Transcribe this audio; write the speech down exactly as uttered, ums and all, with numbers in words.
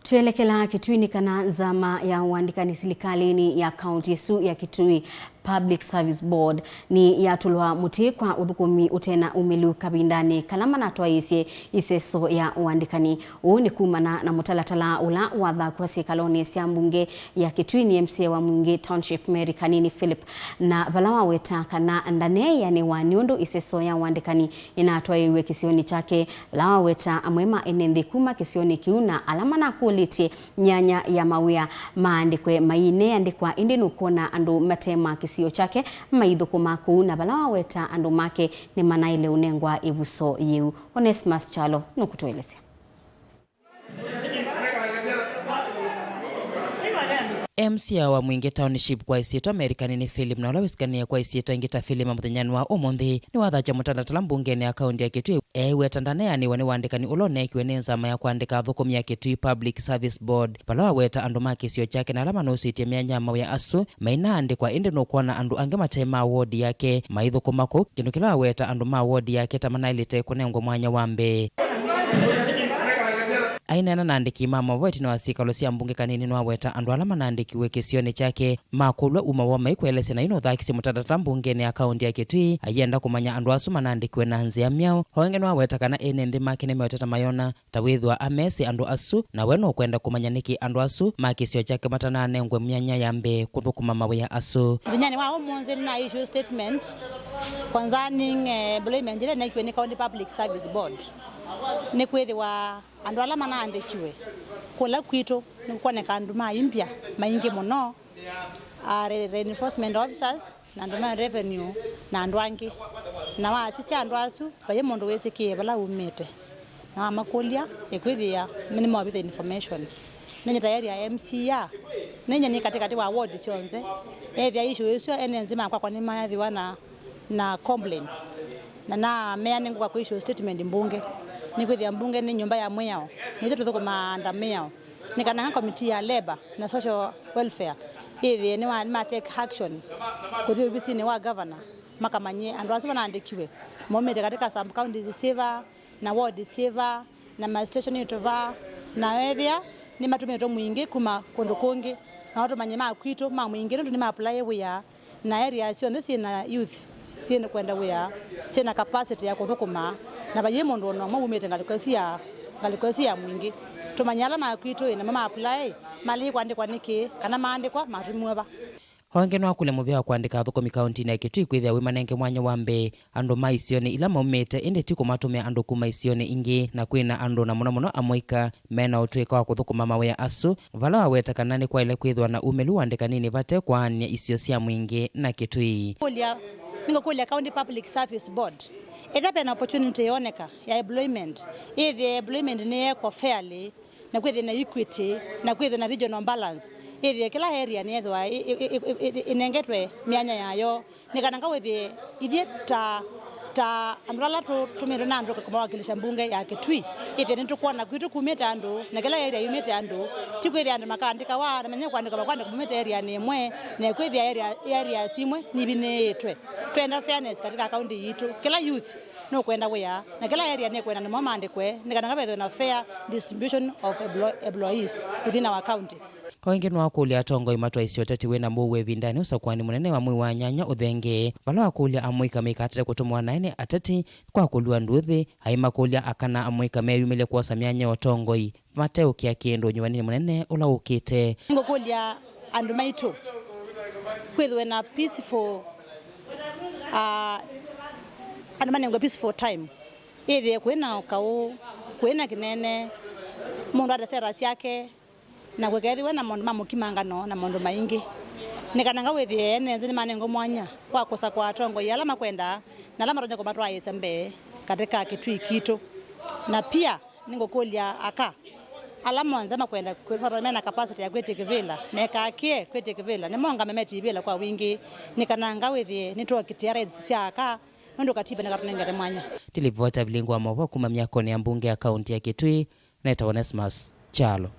Twelekela Kitui nĩ kana nzama ya ũandĩkani silikalĩnĩ ya kaunti ĩsu ya Kitui, Public Service Board, nĩ yatũlwa mũtĩ kwa ũthũkũmi ũtena ũmĩlu kavindanĩ kala manatwaĩĩsye iseso ya ũandĩkani. Ũu nĩ kumana na mũtalatala ũla wathakwa syĩkalonĩ sya mbunge ya Kitui nĩ M C A wa Mwingi Township Mary Kanini Philip, na vala waweta kana ndaneeanĩwa nĩ ũndũ iseso ya ũandĩkani ĩnatwaĩĩw'e kĩsionĩ kyake, vala waweta amwe ma ene nthĩ kuma kĩsionĩ kĩu na ala manakũlĩtye myanya ya mawĩa maandĩkwe maineandĩkwa, ĩndĩ nũkwona andũ mate ma kĩsio kyake maithũkũma kũu, na vala waweta andũ make nĩmanaĩle ũnengwa ĩvuso yĩu. Onesmus Kyalo nũkũtũelesya. M C A wa Mwingi Township kwa ĩsyĩtwa Mary Kanini Philip, na ũla wĩsĩkanĩe kwa ĩsyĩtwa ĩngĩ ta Philima, mũthenyanĩ wa ũmũnthĩ nĩwathakya mũtalatala mbungenĩ ya kaunti ya Kitui. Eeweta ndaneanĩwa nĩ wandĩkani ũla ũneekiwe nĩ nzama ya kũandĩka athũkũmi ya Kitui Public Service Board, vala waweta andũ ma kĩsio kyake na ala manusĩtye myanya ya mawĩa asu mainaandĩkwa, ĩndĩ nũkwona andũ angĩ mate ma wodi yake maithũkũma kũu, kĩndũ kĩla waweta andũ ma wodi yake ta manaĩlĩte kũnengwa mwanya wa mbee. Aineena na andĩki ma maũvoo ĩtina wa syĩkalo sya mbunge, Kanini nĩwaweta andũ ala manaandĩkiwe kĩsionĩ kyake makũlw'a uma woo maikũelesya, na yu nũthakisye mũtalatala mbungenĩ ya kaunti ya Kitui ayenda kũmanya andũ asu manaandĩkiwe na nzĩa myaũ. O ĩngĩ nĩwaweta kana ene nthĩ make nĩmeũteta mayona ta wĩthĩwa amesĩ andũ asu, na we nũkwenda kũmanya nĩkĩ andũ asu ma kĩsio kyake matananengwe myanya ya mbee kũthũkũma mawĩa asu. Mũthenyanĩ wa ũmũnthĩ nĩna issue statement concerning, eh, employment ĩla ĩneekiwe nĩ County Public Service Board. Nĩkwĩthĩwa andũ ala manaandĩkiwe kũla kwitũ nĩkũkwoneka andũ ma imbya maingĩ mũno, a, re-, reinforcement officers, na andũ ma revenue, na andũ angĩ. Na waasisya andũ asu, vai mũndũ wĩsĩkĩe vala umĩte. Na wamakũlya, ĩkwĩthĩa nĩmovitha information. Nenye ta area M C A, nenye nĩ katĩkatĩ wa ward syonthe. Ethĩa issue ĩsu, ene nzĩ makwakwa nĩmaethĩwa na, na complain. Na namea nĩngũka kũ issue statement mbunge. Nĩkwĩthĩa mbunge nĩ nyũmba ya mwĩao. Nĩtũ tũthũkũmaa under mĩao. Nĩ kana committee ya Labour na Social Welfare ĩthĩe nĩwa-, nĩma take action kũthi ovisinĩ wa governor, makamanye andũ asu manaandĩkiwe maumĩte katika sub counties syĩva, na ward syĩva, na ma station ĩtũva, na ethĩa nĩmatũmĩtwe Mwingi kuma kũndũ kũngĩ, nao tũmanye ma kwitũ ma Mwingi nũndũ nĩma apply wĩa. Na area syonthe syĩ na youth syĩ kwenda wĩa, syĩ na capacity ya kũthũkũma, na vaiĩ mũndũ o na ũmwe wumĩte ngalĩko ĩsu ya, ngalĩko ĩsu ya Mwingi. Tũmanye ala ma kwitũ ĩ namo ma apply, malĩi kũandĩkwa nĩkĩ, kana maandĩkwa matũmiwe va. O ĩngĩ nĩwakũlya mũvĩa wa kũandĩka athũkũmi kauntinĩ ya Kitui kwĩthĩa wĩmanenge mwanya wa mbee andũ ma isionĩ ila maumĩte, ĩndĩ ti kũmatũmĩa andũ kuma isionĩ ingĩ, na kwĩna andũ, na mũno mũno amũika, mena ũtw'ĩka wa kũthũkũma mawĩa asu, vala waweta kana nĩkwaĩle kwĩthĩwa na umĩlu ũandĩkaninĩ vate kwaany'a isio sya Mwingi na Kitui. Kũlya, nĩngũkũlya County Public Service Board, ethĩwa vena opportunity yooneka ya employment, ĩthĩe employment nĩyeekwa fairly, na kwĩthĩe na equity, na kwĩthĩe na regional balance, ĩthĩe kĩla area nĩyethĩwa ĩ-, ĩ-, ĩ-, ĩ-, ĩ-, ĩnengetwe myanya yayo. Nĩ kana nga wĩthĩe ithyĩ ta, ta andũ ala tũtũmĩtwe na andũ kũmawakilisha mbunge ya Kitui, ĩthĩe nĩtũkwona kwitũ kumĩte andũ, na kĩla area yumĩte andũ, ti kwĩthĩa andũ makaandĩkawa, na menye kũandĩka makwandĩka maumĩte area-nĩ ĩmwe, na kwĩthĩa area, area simwe nivinĩĩtwe. Twenda fairness katika kaunti yitũ. Kĩla youth nũkwenda wĩa, na kĩla area nĩkwenda nĩmo maandĩkwe, nĩ kana nga vethĩwe na fair distribution of emplo-, employees within our county. O ĩngĩ nĩwakũlya atongoi matwaĩsye ũteti wĩna mũuo ĩvindanĩ ũsakũanĩ mũnene wa mwei wa nyanya ũthengee, vala wakũlya amũika maikatate kũtũmwa naĩ nĩ ateti kwa kũlua nduuthĩ, aimakũlya aka na amũika meyumĩlye kwosa myanya ya ũtongoi mateũkĩa kĩndũ nyuvaninĩ mũnene ũla ũkĩte. Nĩngũkũlya andũ maitũ kwĩthĩwe na peaceful, ah, andũ manengwe peaceful time, ĩthĩe kwĩna kaũ, kwĩna kĩnene, mũndũ ate sera syake, na kũkethĩwe na maũndũ ma mũkimangano na maũndũ maingĩ. Nĩ kana nga wĩthĩe ene nzĩ nĩmanengwe mwanya wa kũsakũa atongoi ala makwendaa na ala matonya kũmatwaĩĩsya mbee katika Kitui kitũ. Na pia nĩngũkũlya aka ala monthe makwenda kwĩthwa mena capacity ya kwĩtya kĩvĩla, mekakĩe kwĩtya kĩvĩla, nĩmongame metie ivĩla kwa wingĩ, nĩ kana nga wĩthĩe nĩtwokitĩa rights sya aka, nũndũ katiba nĩkatũnengete mwanya. Tilivota vilingi wa maũvoo kuma myakonĩ ya mbunge ya kaunti ya Kitui, netawa Onesmus Kyalo.